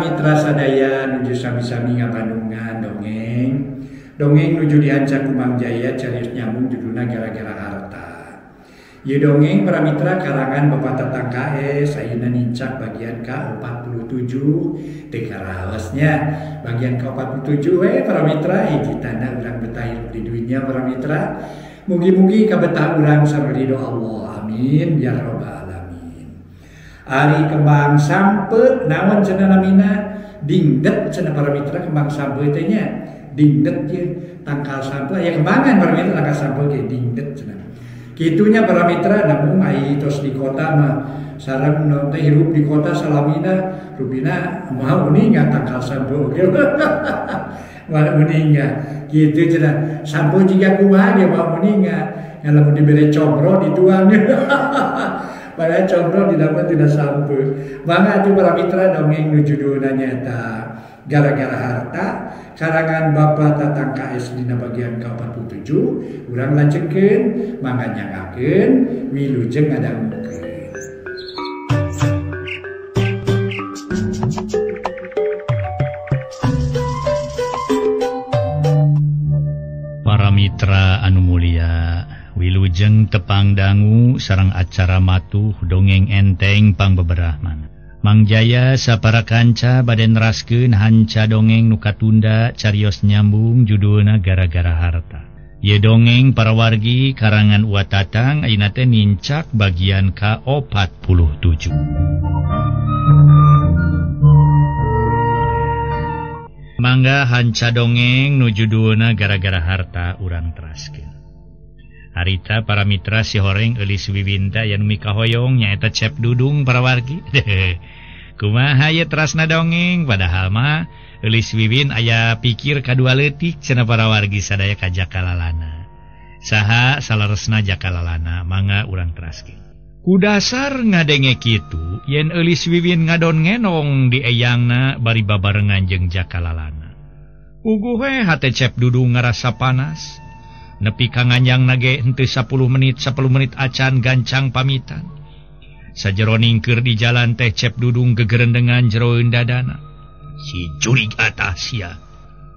mitra sadaya nuju sami-sami ngabandungan dongeng. Dongeng nuju dihanca ku Mang Jaya carios nyambung judulna gara-gara harta. Ieu dongeng para mitra karangan Bapak Tatang KS ayeuna nincak bagian ka-47 teu karaosnya. Bagian ka-47 we para mitra hiji tanda urang betah hirup di dunya para mitra. Mugi-mugi kabetah urang sareng ridho Allah. Amin ya rabbal alamin. Ari kembang sampe naon cenah namina dingdet cenah para mitra kembang sampe teh nya dingdet ye tangkal sampe aya kembangan para mitra tangkal sampe ge dingdet cenah. Kitunya para mitra namun ai tos di kota mah sareng naon teh hirup di kota salamina rupina moal uninga tangkal sampe oge. Moal uninga kitu cenah sampe jiga kumaha ge moal uninga nya lamun dibere combro dituang. Padahal combro didapat tidak sampe. Mangga atuh para mitra dongeng nu judulna nyaeta gara-gara harta karangan Bapak Tatang KS dina bagian ka-47 urang lanjutkeun mangga nyangakeun wilujeng ngadangukeun. Para mitra anu mulia, wilujeng tepang dangu sareng acara matuh dongeng enteng pangbeberahman. Mang Jaya sapara kanca bade neraskeun hanca dongeng nu katunda carios nyambung judulna gara-gara harta. Ieu dongeng para wargi karangan Uwa Tatang ayeuna teh nincak bagian ka-47. Mangga hanca dongeng nu judulna gara-gara harta urang teraskeun. Harita para mitra si horeng Eulis Wiwinta anu mikahoyong nyaeta Cep Dudung para wargi. Kumaha ye terasna dongeng padahal mah Eulis Wiwin aya pikir kadua leutik cenah para wargi sadaya ka Jakalalana. Saha saleresna Jakalalana mangga urang teraskeun. Ku dasar ngadenge kitu yen Eulis Wiwin ngadon ngenong di eyangna bari babarengan jeung Jakalalana. Uguh we hate Cep Dudung ngarasa panas. Nepi ka nganjang nage henteu 10 menit 10 menit acan gancang pamitan. Sajeroning keur di jalan teh Cep Dudung gegerendengan jeroeun dadana. Si jurig atas sia.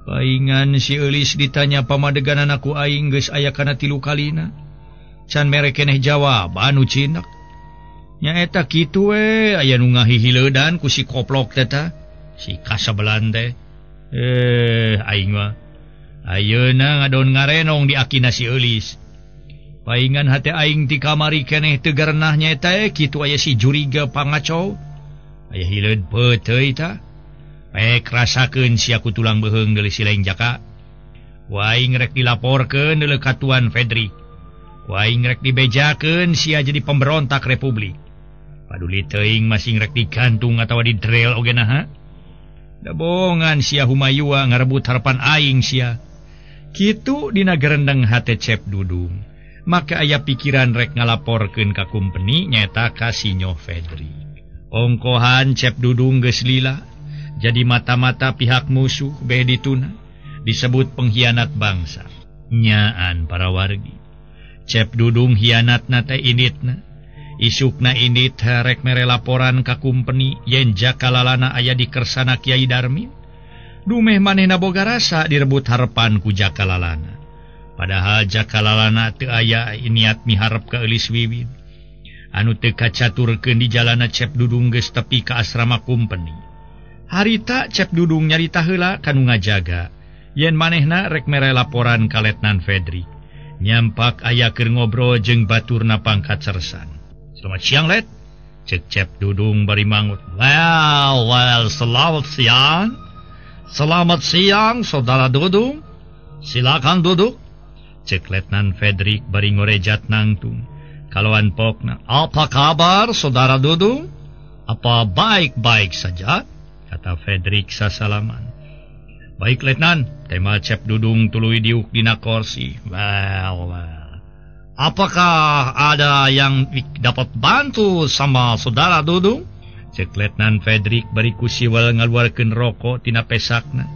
Paingan si Eulis ditanya pamadeganana ku aing geus aya kana 3 kalina. Can mere keneh jawaban nu cinek. Nyaeta kitu we aya nu ngahihileudan ku si koplok teh ta. Si kasabelan teh. Aing mah ayeuna ngadon ngarenong di akina si Eulis. Paingan hate aing ti kamari keneh teu garenah nyaeta kitu aya si juriga pangacau. Aya hileud peuteuy ta. Pek rasakeun sia ku tulang beuheung deuleu si Leng Jaka. Ku aing rek dilaporkeun deuleu ka Tuan Fredrik. Ku aing rek dibejakeun sia jadi pemberontak republik. Paduli teuing masing rek digantung atawa didrel oge naha. Dabongan sia humayua ngarebut harapan aing sia. Kitu dina gerendeng hate Cep Dudung. Maka aya pikiran rek ngalaporkeun ka kumpeni nyaeta ka Sinyo Fredrik. Ongkohan Cep Dudung geus lila jadi mata-mata pihak musuh beh dituna disebut pengkhianat bangsa. Nyaan para wargi. Cep Dudung hianatna teh inditna. Isukna indit rek mere laporan ka kumpeni yen Jakalalana aya di kersana Kiai Darmin. Dumeh manehna boga rasa direbut harepan ku Jakalalana. Padahal Jakalalana teu aya niat miharep ka Eulis Wiwin. Anu teu kacaturkeun di jalana Cep Dudung geus tepi ka asrama kumpeni. Harita Cep Dudung nyarita heula ka nu ngajaga yen manehna rek mere laporan ka Letnan Fredrik. Nyampak aya keur ngobrol jeung baturna pangkat sersan. Selamat siang, Let. Cek Cep Dudung bari mangut. Well, selamat siang. Selamat siang, Saudara Dudung. Silakan duduk. Cek Letnan Fredrik bari ngorejat nangtung. Kalawan pokna, apa kabar, Saudara Dudung? Apa baik-baik saja? Kata Fredrik sasalaman. Baik, Letnan. Tema Cep Dudung tuluy diuk dina kursi. Well. Apakah ada yang dapat bantu sama Saudara Dudung? Cek Letnan Fredrik bari ku siwel ngaluarkeun rokok tina pesakna.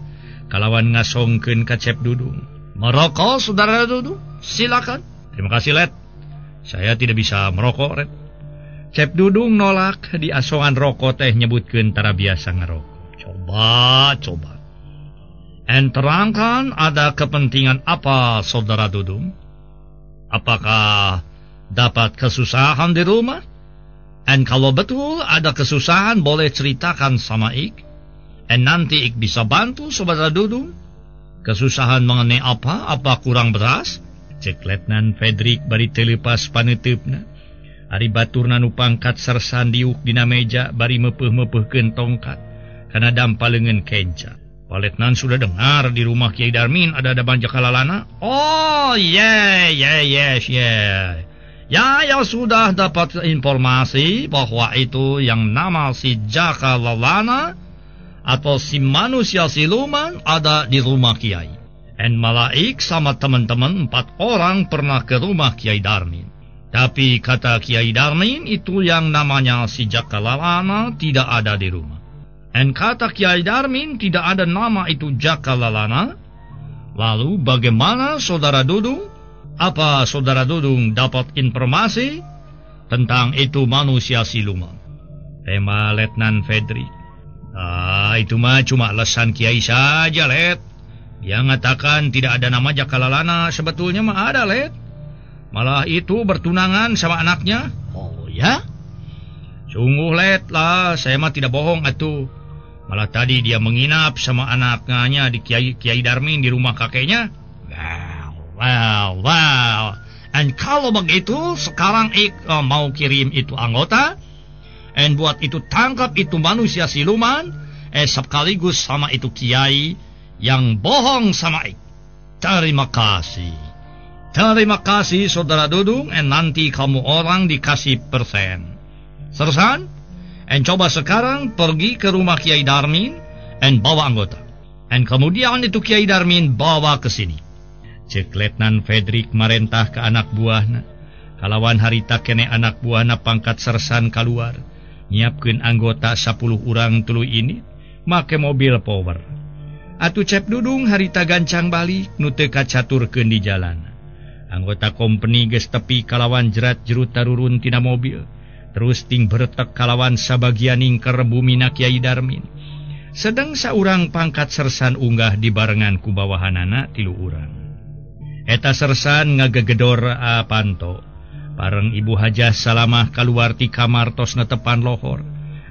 Kalawan ngasongkeun ka Cep Dudung. Merokok, Saudara Dudung? Silakan. Terima kasih, Let. Saya tidak bisa merokok, Let. Cep Dudung nolak di asongan rokok teh nyebutkeun tara biasa ngerokok. Coba Coba, coba. En terangkan ada kepentingan apa saudara Dudung? Apakah dapat kesusahan di rumah? En kalau betul ada kesusahan boleh ceritakan sama Ik. En nanti Ik bisa bantu saudara Dudung. Kesusahan mengenai apa? Apa kurang beras? Cek Letnan Fredrik bari teu leupas paneuteup-na. Ari baturna nu pangkat sersan diuk dina meja bari meupeuh-meupeuhkeun tongkat kana dampa leungeun kenca. Pak Letnan sudah dengar di rumah Kiai Darmin ada Jaka Lalana? Oh, yeah, yeah, yes, yeah. Ya, ya sudah dapat informasi bahwa itu yang nama si Jaka Lalana atau si manusia siluman ada di rumah Kiai. En Malaik sama teman-teman 4 orang pernah ke rumah Kiai Darmin. Tapi kata Kiai Darmin itu yang namanya si Jaka Lalana tidak ada di rumah. En kata Kiai Darmin tidak ada nama itu Jaka Lalana. Lalu bagaimana saudara Dudung? Apa saudara Dudung dapat informasi tentang itu manusia siluman? Tema Letnan Fredrik. Ah, itu mah cuma alasan Kiai saja, Let. Dia mengatakan tidak ada nama Jaka Lalana, sebetulnya mah ada, Let. Malah itu bertunangan sama anaknya. Oh ya? Sungguh, Let lah, saya mah tidak bohong atuh. Malah tadi dia menginap sama anaknya di Kiai Darmin di rumah kakeknya. Wow, wow, wow. And kalau begitu sekarang Ik mau kirim itu anggota and buat itu tangkap itu manusia siluman sekaligus sama itu Kiai yang bohong sama Ik. Terima kasih. Terima kasih saudara Dudung, and nanti kamu orang dikasih persen. Sersan, and coba sekarang pergi ke rumah Kiai Darmin and bawa anggota. And kemudian itu Kiai Darmin bawa ke sini. Cek Letnan Fredrik marentah ke anak buahna. Kalawan harita kene anak buahna pangkat sersan keluar. Nyiapkeun anggota 10 urang tuluy ini make mobil power. Atuh Cep Dudung harita gancang balik nu teu kacaturkeun di jalan. Anggota kompeni geus tepi kalawan jerat jerut tarurun tina mobil. Terus ting bertek kalawan sabagian ingker bumina Kiai Darmin. Sedang saurang pangkat sersan unggah dibarengan ku bawahanana 3 urang. Eta sersan ngagegedor panto. Bareng Ibu Hajah Salamah kaluar ti kamar tos netepan lohor.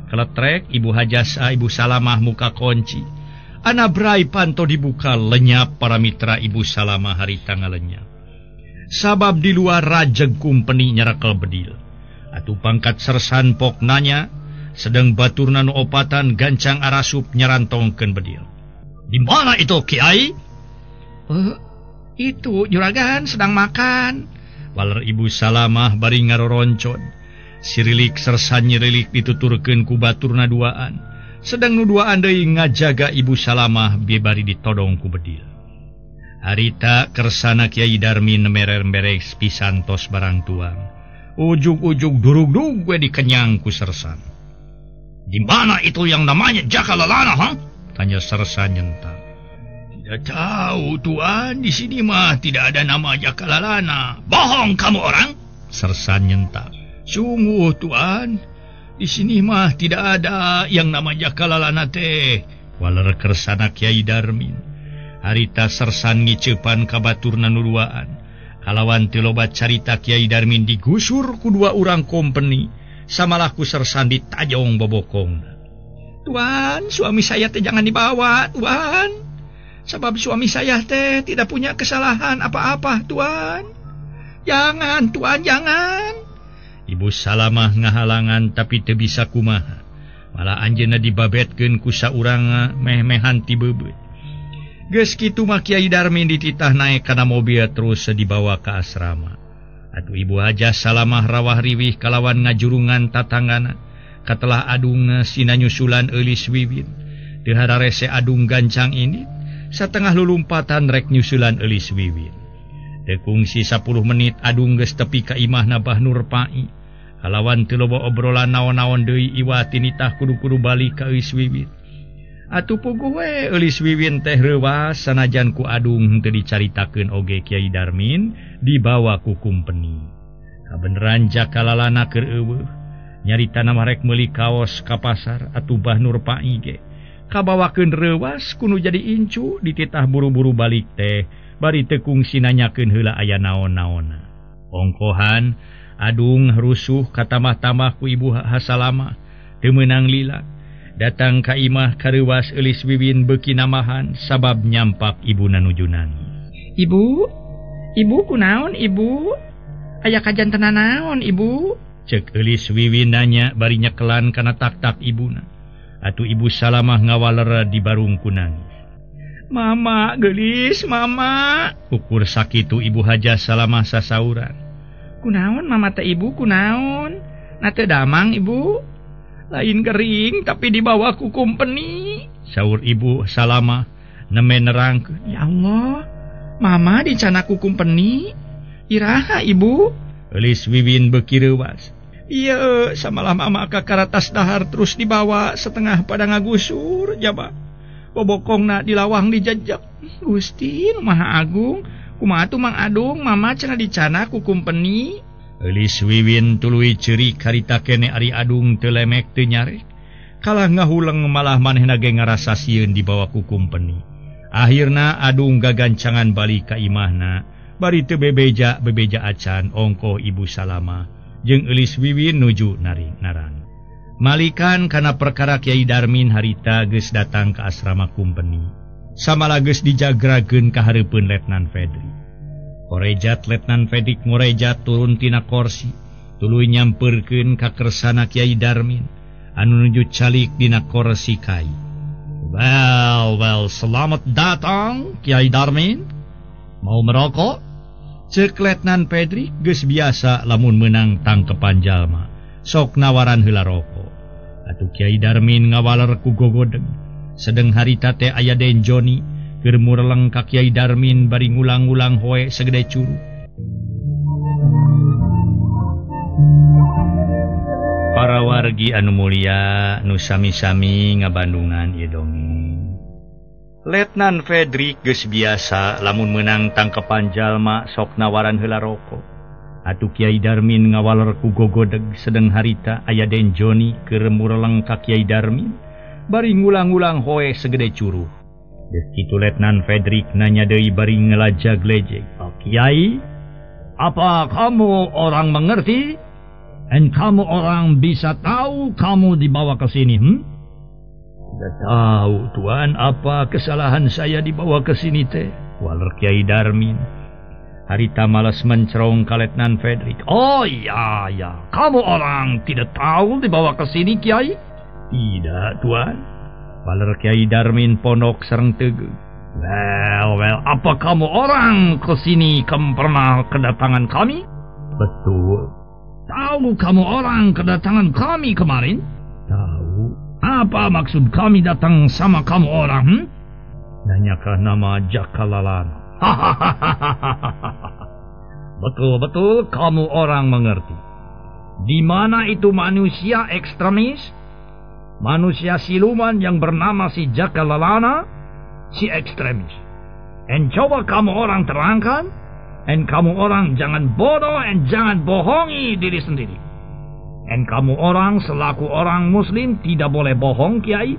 Keletrek Ibu Hajah Ibu Salamah muka kunci. Anabrai panto dibuka lenyap para mitra Ibu Salamah harita ngalenyap. Sabab di luar rajeg kumpeni nyerekel bedil. Atuh pangkat sersan pok nanya, sedang baturna nu opatan gancang arasup nyerantongkeun bedil. Di mana itu Kiai? Itu juragan sedang makan. Waler Ibu Salamah bari ngaroroncon. Sirilik sersan nyirilik dituturkeun ku baturna duaan. Sedang nu duaan deui ngajaga Ibu Salamah bari ditodong ku bedil. Harita kersana Kiai Darmin merer-merek pisan tos barang tuang. Ujug-ujug durug-durug gue dikenyang ku sersan. Di mana itu yang namanya Jaka Lalana, ha? Tanya sersan nyentak. Tidak tahu, tuan. Di sini mah tidak ada nama Jaka Lalana. Bohong kamu orang, sersan nyentak. Sungguh, tuan. Di sini mah tidak ada yang nama Jaka Lalana teh. Waler kersana Kiai Darmin. Harita sersan ngiceupan ka baturna nu duaan. Kalawan teu loba carita Kiai Darmin digusur ku 2 urang kompeni, samalah ku sersan ditajong bobokong. Tuan, suami saya teh jangan dibawa, tuan. Sebab suami saya teh tidak punya kesalahan apa-apa, tuan. Jangan, tuan, jangan. Ibu Salamah ngahalangan tapi teu bisa kumaha. Malah anjeunna dibabetkeun ku saurang meh-mehan ti beubeut. Geus kitu mah Kiai Darmin dititah naik kana mobil terus dibawa ke asrama. Atuh Ibu Hajah Salamah rawah riwih kalawan ngajurungan tatanggana. Katelah adung sina nyusulan Eulis Wiwin. Teu hararese adung gancang ini, satengah lulumpatan rek nyusulan Eulis Wiwin. Teu kungsi 10 menit adung geus tepi ka imahna Bah Nur Pai. Kalawan teu loba obrolan naon-naon deui iwa tinitah kudu-kudu balik ka Eulis Wiwin. Atuh puguh we Eulis Wiwin teh reuwas sanajan ku adung teu dicaritakeun oge Kiai Darmin dibawa ku kumpeni. Kabeneran Jaka Lalana keur eueuh. Nyarita mah rek meuli kaos ka pasar atuh Bah Nur Pai ge. Kabawakeun reuwas kuno jadi incu dititah buru-buru balik teh bari teu kungsi nanyakeun heula aya naon-naonna. Ongkohan Adung rusuh katamah-tamah ku Ibu Hasalama teu meunang lila. Datang ka imah kareuwas Eulis Wiwin beuki namahan sabab nyampak ibuna nuju nangis. Ibu, ibu kunaon ibu? Aya kajantenan naon ibu? Ceuk Eulis Wiwin nanya bari nyekelan kana tak-tak ibuna. Atuh Ibu Salamah ngawaler di barung ku nangis. Mama geulis mama. Ukur sakitu Ibu Hajah Salamah sasauran. Kunaon mama teh ibu kunaon? Na teu damang ibu. Lain gering tapi dibawa ku kumpeni. Saur Ibu Salamah neme nerangkeun. Ya Allah, mama dicana ku kumpeni. Iraha ibu? Eulis Wiwin beuki reuwas. Ieu samalah mama ka karatas dahar terus dibawa setengah pada ngagusur jaba. Bobokongna di lawang dijejek. Gusti nu Maha Agung, kumaha atuh Mang Adung mama cenah dicana ku kumpeni. Eulis Wiwin tuluy ceurik harita kene ari Adung teu lemek teu nyarek. Kalah ngahuleng malah manehna ge ngarasa sieun dibawa ku kumpeni. Akhirna Adung gagancangan balik ka imahna bari teu bebeja bebeja acan ongkoh Ibu Salamah jeung Eulis Wiwin nuju naring narang. Malikan kana perkara Kiai Darmin harita geus datang ka asrama kumpeni. Samalah geus dijagrakeun ka hareupeun Letnan Fedri. Korejat Letnan Fedrik ngorejat turun tina korsi, tuluy nyampeurkeun ka kersana Kiai Darmin anu nuju calik dina korsi kai. Well, well, selamat datang Kiai Darmin. Mau merokok? Ceuk Letnan Fedrik geus biasa lamun meunang tangkepan jalma, sok nawaran heula rokok. Atuh Kiai Darmin ngawaler ku gogodeg. Sedeng harita teh aya Den Joni keur mureleng ka Kiai Darmin bari ngulang-ngulang hoe segede curug. Para wargi anu mulia nu sami-sami ngabandungan ieu dongeng. Letnan Fedrik geus biasa lamun meunang tangkepan jalma sok nawaran heula rokok. Atuh Kiai Darmin ngawaler ku gogodeg. Sedeng harita aya Den Joni keur mureleng ka Kiai Darmin bari ngulang-ngulang hoe segede curug. Geus kitu Letnan Fedrik nanya deui bari ngelajag lejeg. Oh, Kiai, apa kamu orang mengerti? And kamu orang bisa tahu kamu dibawa ke sini, hmm? Tidak tahu tuan apa kesalahan saya dibawa ke sini teh. Waler Kiai Darmin. Harita malas mencerong ka Letnan Fedrik. Oh iya ya, kamu orang tidak tahu dibawa ke sini Kiai? Tidak tuan. Waler Kiai Darmin pondok sareng teguh. Well, well, apa kamu orang ke sini kamu pernah kedatangan kami? Betul. Tahu kamu orang kedatangan kami kemarin? Tahu. Apa maksud kami datang sama kamu orang? Hmm? Nanyakah nama Jaka Lalana. Betul-betul kamu orang mengerti. Di mana itu manusia ekstremis? Manusia siluman yang bernama si Jaka Lalana, si ekstremis. And coba kamu orang terangkan, and kamu orang jangan bodoh and jangan bohongi diri sendiri. And kamu orang selaku orang muslim tidak boleh bohong, Kiai.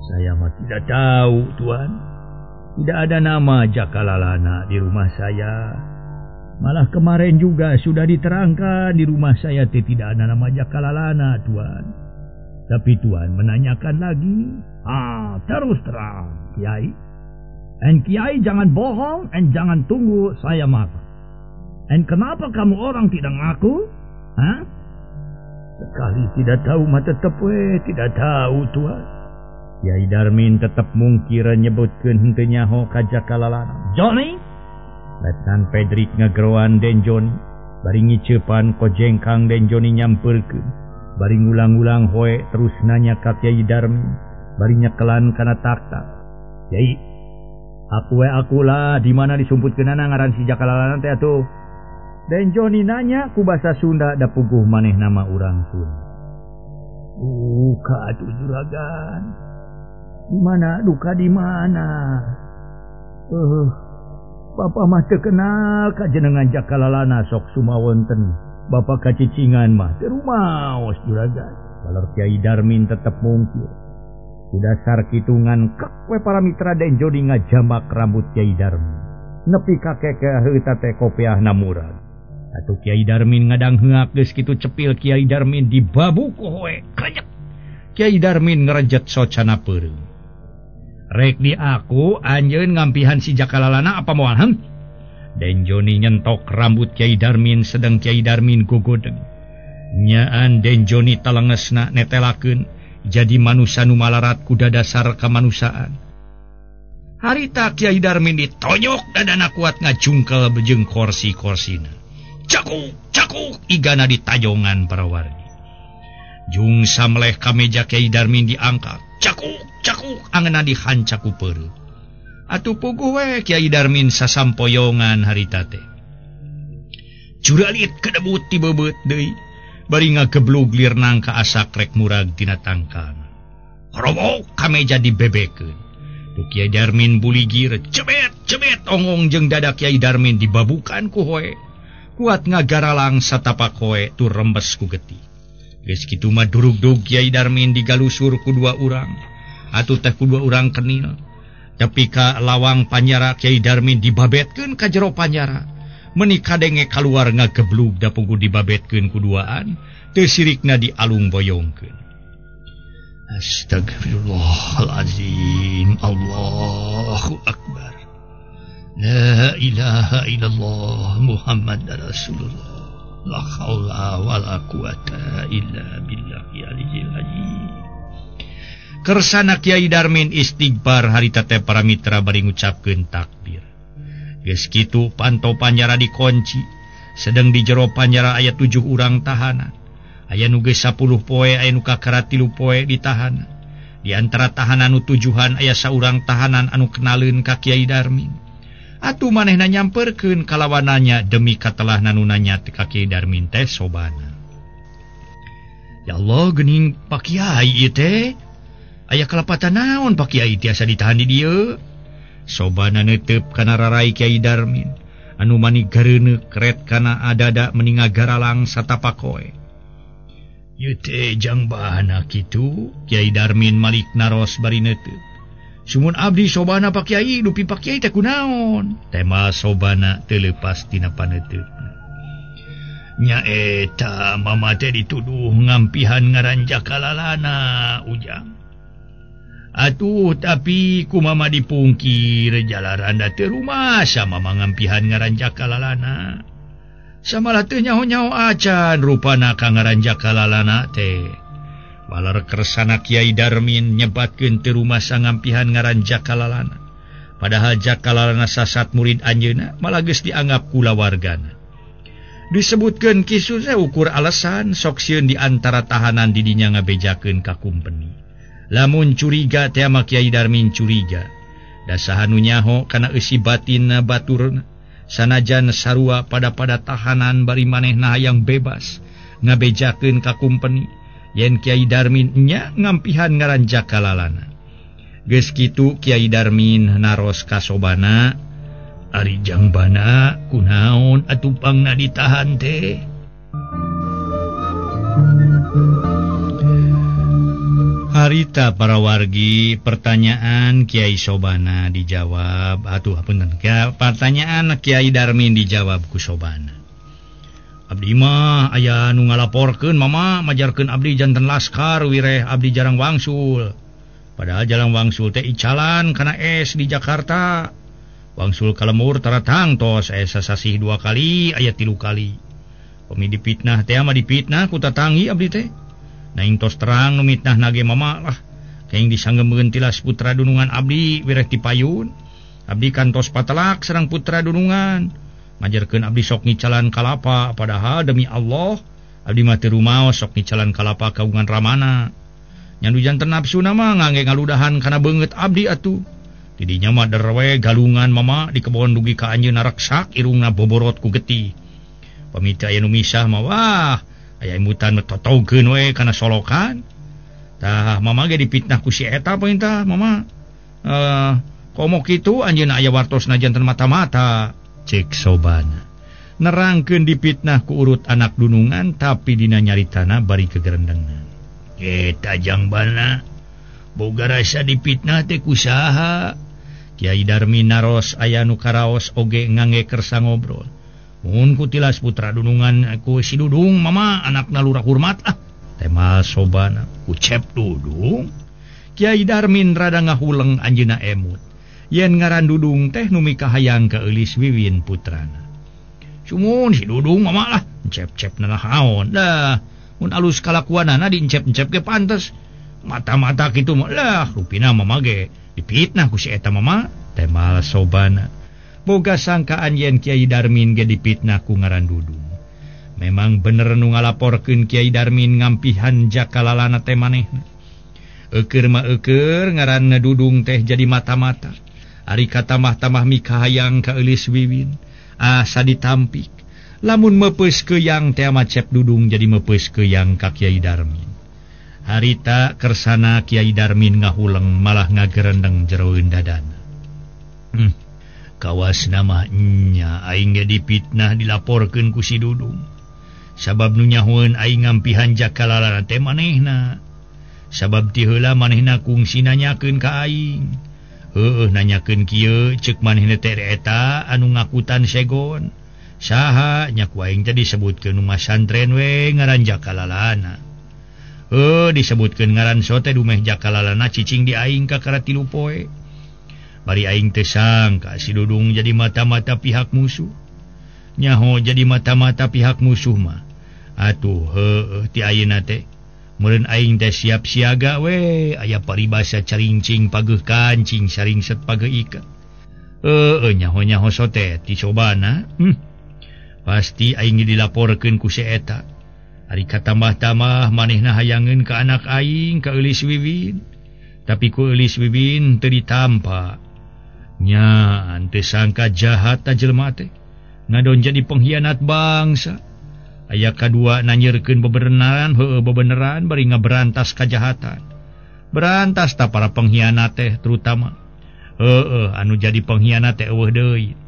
Saya mah tidak tahu, Tuan. Tidak ada nama Jaka Lalana di rumah saya. Malah kemarin juga sudah diterangkan di rumah saya tidak ada nama Jaka Lalana, Tuan. Tapi Tuan menanyakan lagi. Ah, terus terang, Kiai. And Kiai jangan bohong and jangan tunggu saya marah. And kenapa kamu orang tidak ngaku? Hah? Sekali tidak tahu mah tetap we tidak tahu, Tuan. Kiai Darmin tetap mungkir nyebutkeun henteu nyaho ka Jaka Lalana. Johnny? Letnan Fedrik ngageroan Den Johnny bari ngiceupan kojengkang Den Johnny nyampeurkeun. Bari ngulang-ngulang hoe terus nanya ka Kiai Darmin bari nyekelan kana takta. Kiai, aku we akulah di mana disumputkeunana ngaran si Jaka Lalana teh atuh. Den Johnny nanya ku basa Sunda da puguh maneh nama urang Sunda. Duka atuh juragan. Di mana duka di mana? Bapak mah teu kenal ka jenengan Jaka Lalana sok sumawonten. Bapak kacicingan mah teu rumaos juragan. Balar Kiai Darmin tetep mungkir. Ku dasar kitungan kek we para mitra Den Joni ngajamak rambut Kiai Darmin. Nepi ka kekeh eta teh kopiahna murag. Atuh Kiai Darmin ngadangheak geus kitu cepil Kiai Darmin dibabu ku hoe krejek. Kiai Darmin ngerejet socana peureum. Rek di aku anjeun ngampihan si Jakalalana apa moal hem? Den Joni nyentok rambut Kiai Darmin sedang Kiai Darmin gogodeng. Nyaan Den Joni talengesna netelakeun jadi manusia nu malarat kuda dasar kemanusiaan. Harita Kiai Darmin ditonyok dadana kuat ngajungkel bejeng korsi-korsina. Cakuk, cakuk igana ditajongan para wargi. Jung samleh ka meja Kiai Darmin diangkat. Cakuk, cakuk angeuna dihancak ku peureum. Atuh puguh we Kiai Darmin sasampoyongan harita teh. Juralit kedebut ti beubeut deui. Bari ngageblug lir nangka asak rek murag tina tangkalna. Korobok ka meja dibebekeun. Tu Kiai Darmin buligir cebet cebet ongong jeung dada Kiai Darmin dibabukan ku hoe. Kuat ngagaralang satapak hoe tur rembes ku getih. Geus kitu mah durugdug Kiai Darmin digalusur ku dua urang. Atuh teh ku dua urang kenil. Tepi ka lawang panjara Kiai Darmin dibabetkeun ka jero panjara. Meni kadenge kaluar ngageblug da pugu dibabetkeun ku duaan, teu sirikna dialung boyongkeun. Astagfirullahalazim, Allahu akbar. La ilaha illallah Muhammad Rasulullah. La haula wala quwata illa billahi aliyyil azim. Kersana Kiai Darmin istighfar harita teh para mitra bari ngucapkeun takbir. Geus kitu panto panjara dikunci, sedang di jero panjara aya 7 urang tahanan. Aya nu geus 10 poe, aya nu kakara 3 poe ditahan. Di antara tahanan nu tujuhan aya saurang tahanan anu kenaleun ka Kiai Darmin. Atuh manehna nyamperkeun kalawananya demi katelahna nu nanya ka Kiai Darmin teh sobana. Ya Allah geuning Pak Kiai ieu teh. Aya kalepatan naon Pak Kiai tiasa ditahan di dieu? Sobana neuteup kana rarai Kiai Darmin anu mani gareuneuh kret kana adada meni ngagaralang satapak hoe. Ieu teh jang bahana kitu? Kiai Darmin malik naros bari neuteup. Sumun abdi sobana Pak Kiai, dupi Pak Kiai teh kunaon? Tema sobana teu leupas tina paneuteupna. Nya eta mama teh dituduh ngampihan ngaran Jakalalana ujang. Atuh tapi ku mama dipungkir jalaranda teu rumasa mama ngampihan ngaran Jakalalana. Samalah teu nyaho-nyaho acan rupana ka ngaran Jakalalana teh. Walar kersana Kiai Darmin nyebatkeun teu rumasa ngampihan ngaran Jakalalana. Padahal Jakalalana sasat murid anjeunna malah geus dianggap kulawargana. Disebutkeun kisu teh ukur alasan sok sieun di antara tahanan di dinya ngabejakeun ka kumpeni. Lamun curiga teh ama Kiai Darmin curiga. Dasaha nu nyaho kana eusi batinna baturna. Sanajan sarua pada-pada tahanan bari manehna hayang bebas ngabejakeun ka kumpeni. Yen Kiai Darmin nya ngampihan ngaran Jakalalana. Geus kitu Kiai Darmin naros ka sobana, ari jang bana kunaon atuh pangna ditahan teh. Harita para wargi, pertanyaan Kiai Sobana dijawab. Atuh hapunten, pertanyaan Kiai Darmin dijawab ku Sobana. Abdi mah aya nu ngalaporkeun mama majarkeun abdi janten laskar wireh abdi jarang wangsul. Padahal jarang wangsul teh icalan kana es di Jakarta. Wangsul ka lemur tara tangtos aya sasasih 2 kali aya 3 kali. Pami dipitnah teh mah dipitnah ku tatangi abdi teh. Naing tos terang nu mitnah nage mama lah. Kenging disanggemeun tilas putra dunungan abdi wireh ti payun. Abdi kantos patelak sareng putra dunungan. Majarkeun abdi sok ngicalan kalapa padahal demi Allah abdi mah teu rumaos sok ngicalan kalapa kagungan ramana. Nyandu janten nafsuna mah ngangge ngaludahan kana beungeut abdi atuh. Didinya mah derwe galungan mama di kebon dugi ka anjeunna reksak irungna boborot ku getih. Pamita aya nu misah mah wah aya imutan totogeun we kana solokan. Tah mama ge dipitnah ku si eta pointa mama. Komo kitu anjeunna aya wartosna janten mata-mata. Cek Sobana nerangkeun dipitnah ku urut anak dunungan tapi dina nyaritana bari kegerendengan. Eta jang bana Boga rasa dipitnah teh ku saha? Kiai Darmin naros aya nu karaos oge ngangge kersa ngobrol. Mun ku tilas putra dunungan ku si Dudung mama anakna lurah hormat ah. Temal Sobana ku Cep Dudung. Kiai Darmin rada ngahuleng anjeunna emut. Yen ngaran Dudung teh nu mikahayang ka Eulis Wiwin putrana. Sumun si Dudung mama lah encep-cep nanaon dah. Mun alus kalakuanana diencep-encep ge pantes. Mata-mata kitu mah lah rupina mama ge dipitnah ku si eta mama. Temal Sobana. Boga sangkaan yen Kiai Darmin ge dipitnah ku ngaran Dudung. Memang bener nu ngalaporkeun Kiai Darmin ngampihan jakalalana teh manehna. Eukeur mah eukeur ngaranna Dudung teh jadi mata-mata. Ari katamah-tamah mikahayang ka Eulis Wiwin asa ditampik. Lamun meupeus keuyang teh ama Cep Dudung jadi meupeus keuyang ka Kiai Darmin. Harita kersana Kiai Darmin ngahuleng malah ngagerendeng jeroeun dadana. Kawas nama nya aing ge dipitnah dilaporkeun ku si Dudung. Sabab nu nyahoeun aing ngampihan jakalalana teh manehna. Sabab ti heula manehna kungsi nanyakeun ka aing. Heueuh nanyakeun kieu ceuk manehna teh eta anu ngakutan segon. Saha nya ku aing teh disebutkeun nu masantren we ngaran jakalalana. Heuh disebutkeun ngaran sote dumeh jakalalana cicing di aing kakara 3 poe. Bari aing teh sangka si Dudung jadi mata-mata pihak musuh. Nyaho jadi mata-mata pihak musuh mah. Atuh heueuh ti ayeuna teh meureun aing teh siap siaga we aya paribasa carincing pageuh kancing saringset pageuh ikat. Heueuh nyaho-nyaho sote ti cobana. Pasti aing dilaporkeun ku si eta. Ari katambah-tambah manehna hayangeun ka anak aing ka Eulis Wiwin. Tapi ku Eulis Wiwin teu ditampa. Nya teu sangka jahat ta jelema teh. Ngadon jadi pengkhianat bangsa. Aya kadua nanyerkeun bebeneran, heueuh bebeneran bari ngaberantas kajahatan. Berantas ta para pengkhianat teh terutama. Heueuh anu jadi pengkhianat teh eueuh deui.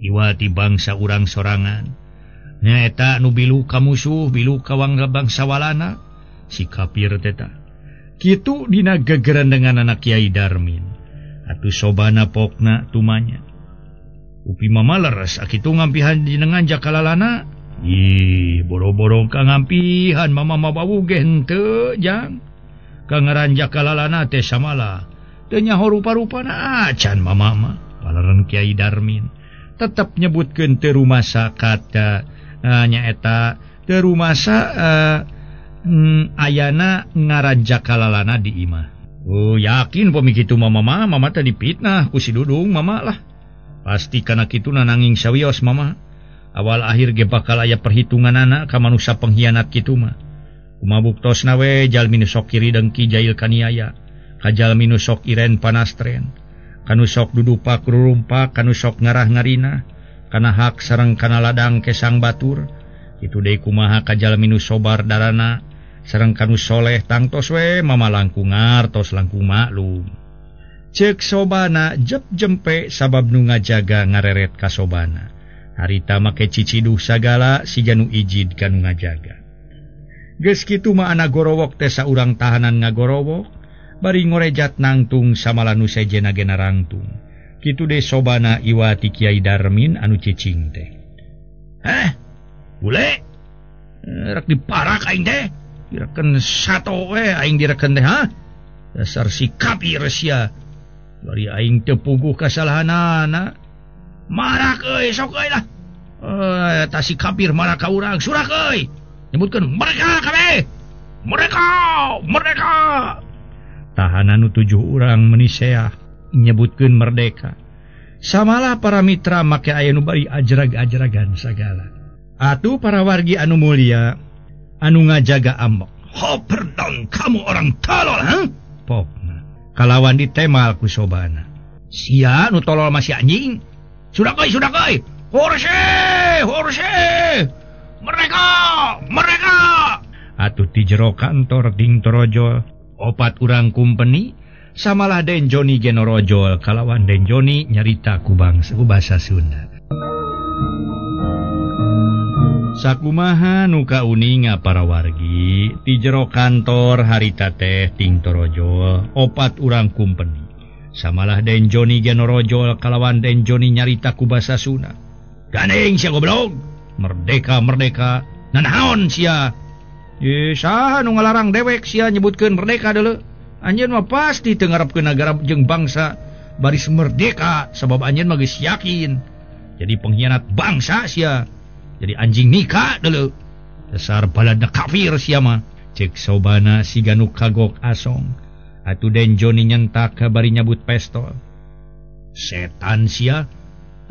Iwati bangsa urang sorangan. Nyaeta nu bilu ka musuh, bilu ka wangga bangsa walana, si kafir teh ta. Kitu dina gegerendengan anak Kiai Darmin. Atuh Sobana pokna tumanya. Upi mama leres akitu ngampihan jenengan jakalalana. Ih, boro-boro ka ngampihan mama mabawu ge henteu jang. Ka ngaran jakalalana teh samala. Teu nyaho rupa-rupana acan mama mah. Paleren Kiai Darmin tetep nyebutkeun teu rumasa kata nyaeta teu rumasa ayana ngaran jakalalana di imah. Oh, yakin pami kitu mama mah, mama teh dipitnah ku si Dudung mama lah. Pasti kana kitu nanging sawios mama. Awal akhir ge bakal aya perhitunganana ka manusia pengkhianat kitu mah. Kumaha buktosna we jalmi nu sok kiri dengki jail kaniaya, ka jalmi nu sok iren panastren, kanu sok dudupak rurumpak, kanu sok ngarah ngarina, kana hak sareng kana ladang kesang batur. Kitu deui kumaha ka jalmi nu sobar darana sareng kanu soleh tangtos we mama langkung ngartos langkung maklum. Ceuk Sobana jep jempe sabab nu ngajaga ngareret ka Sobana. Harita make ciciduh sagala siga nu ijid kanu ngajaga. Geus kitu mah anak gorowok teh saurang tahanan ngagorowok bari ngorejat nangtung samala nu sejena ge narangtung. Kitu deui Sobana iwati Kiai Darmin anu cicing teh. Heh, bule? Rek diparak aing teh. Direken sato we aing direken teh ha. Dasar sikap ieu sia. Bari aing teu puguh kasalahanana. Marak euy sok euy lah. Eta si kafir marah ka urang surak euy. Nyebutkeun mereka kabeh. Mereka, mereka. Tahanan nu 7 urang meuni seah nyebutkeun merdeka. Samalah para mitra make aya nu bari ajrag-ajragan sagala. Atuh para wargi anu mulia anu ngajaga ambek. Hoperdong kamu orang tolol, ha? Pokna kalawan ditemal ku Sobana. Sia nu tolol masih anjing. Sudah koi. Horse, horse. Mereka, mereka. Atuh ti jero kantor ding torojol opat urang kumpeni samalah Den Joni genorojol kalawan Den Joni nyarita ku bangsa ku basa Sunda. Sakumaha nu kauninga para wargi ti jero kantor harita teh ting torojol opat urang kumpeni. Samalah Den Joni genorojol kalawan Den Joni nyarita ku basa Sunda. Gandeng sia goblok. Merdeka merdeka. Nanaon sia? Ye saha nu ngalarang dewek sia nyebutkeun merdeka deuleu. Anjeun mah pasti teu ngarepkeun nagara jeung bangsa baris merdeka sabab anjeun mah geus yakin. Jadi pengkhianat bangsa sia. Jadi anjing nikah dulu. Dasar balada kafir sia mah. Cek sobana siga nu kagok asong. Atuh Den Joni nyentak bari nyabut pestol. Setan sia.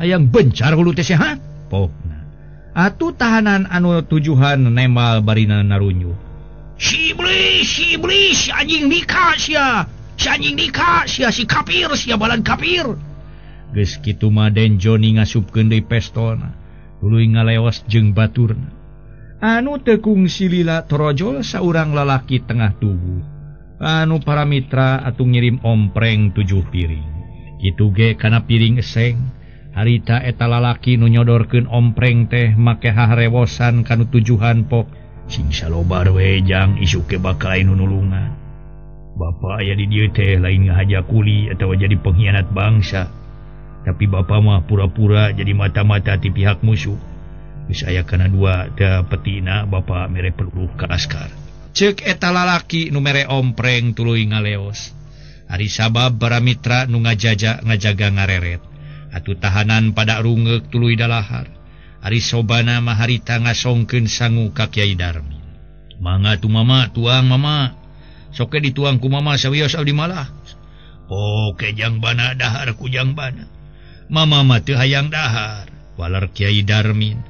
Hayang bencar hulu teh sia ha? Pokna. Atuh tahanan anu tujuhan nemal barina narunyu. Si iblis, anjing nikah sia. Si anjing nikah sia, si kafir sia, balan kafir. Geus kitu mah Den Joni ngasupkeun deui pestolna. Tuluy ngaleos jeung baturna. Anu teu kungsi lila torojol saurang lalaki tengah tubuh. Anu para mitra atuh ngirim ompreng 7 piring. Kitu ge kana piring eseng. Harita eta lalaki nu nyodorkeun ompreng teh make harewosan kanu tujuhan pok. Sing salobar we jang isuk ge bakal aya nu nulungan. Bapa aya di dieu teh lain ngahaja kuli atawa jadi pengkhianat bangsa. Tapi bapa mah pura-pura jadi mata-mata ti pihak musuh. Geus aya kana dua da petina bapa mere peluru ka askar. Ceuk eta lalaki nu mere ompreng tuluy ngaleos. Ari sabab para mitra nu ngajaja ngajaga ngareret. Atuh tahanan pada rungeuk tuluy dalahar. Ari sobana mah harita ngasongkeun sangu ka Kyai Darmin. Mangga tu mama tuang mama. Soke dituang ku mama sawios abdi malah. Oke jang bana dahar ku jang bana. Mama mah teu hayang dahar. Waler Kyai Darmin.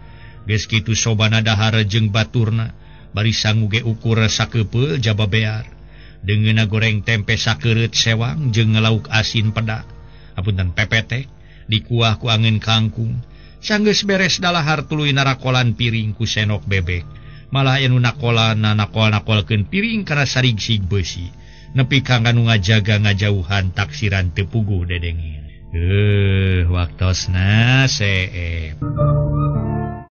Geus kitu sobana dahar jeung baturna. Bari sangu ge ukur sakepeul jaba bear. Deungeunna goreng tempe sakeureut sewang jeung lauk asin peda. Apunten pepetek dikuah ku angeun kangkung. Sanggeus beres dalahar tuluy narakolan piring ku senok bebek. Malah anu nakolana nakol-nakolkeun piring kana sarigsig beusi. Nepi ka nu ngajaga ngajauhan taksiran teu puguh dedengin. Waktosna seep.